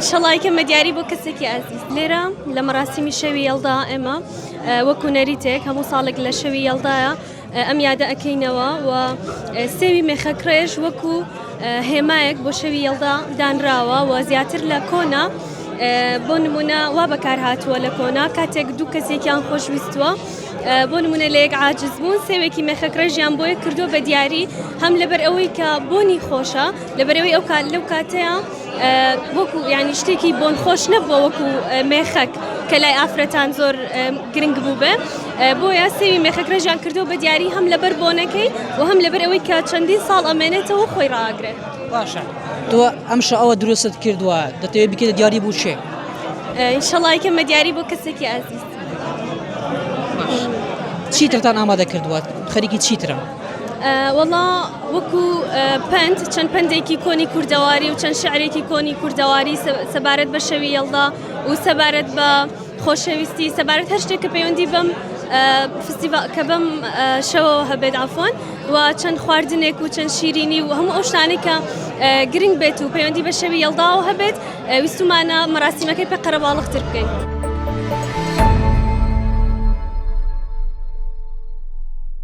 ئینشەڵا یکەمە دیاری بۆ کەسێکی ئازیز. لێرە لە مەراسیمی شەوی یەڵدا ئێمە وەکو نەریتێک هەموو ساڵێک لە شەوی یەڵدایە ئەم یادە ئەکەینەوە و سێوی مێخەکڕێژ وەکو هێمایەک بۆ شەوی یەڵدا دانراوە و زیاتر لە کۆنا بۆ نمونە وا بەکار هاتووە لە کۆنا کاتێک دوو کەسێکیان خۆشویستووە بۆ نمونە لە یەک عاجز بوون سێوێکی مێخەکڕێژیان بۆیە کردووە بە دیاری هەم لەبەر ئەوەی کە بۆنی خۆشە لەبەرەوەی ئەو کات لەو کاتەیە وەکو ینی شتێکی بۆن خۆش نەبووە وەکو مێخەک کە لای ئافرەتان زۆر گرنگ بوو بێ بۆیە سێوی مێخەک ڕێژیان کردو بە دیاری هەم لەبەر بۆنەکەی و هەم لەبەر ئەوەی کە چەندین ساڵ ئەمێنێتەوە خۆی ڕاگرێت. باشە تۆ ئەم شەوە دروستت کردووە دەتەوێت بکەیتە دیاری بۆ کێ؟ ئینشەڵا یکەمە دیاری بۆ کەسێکی ئازیز. چیترتان ئامادە کردووە خەریکی چیترن؟ وەڵا وەکو پەند چەند پەندێکی کۆنی کوردەواری و چەند شعرێکی کۆنی کوردەواری سەبارەت بە شەوی یەڵدا و سەبارەت بە خۆشەویستی سەبارەت هەر شتێک کە پەیوەندی بەم کە بەم شەوەوە هەبێت عفوان و چەند خواردنێک و چەند شیرینی و هەموو ئەو شتانەی کە گرنگ بێت و پەیوەندی بە شەوی یەڵداوە هەبێت ویستومانە مەراسیمەکەی پێ قەرەباڵغتر بکەین.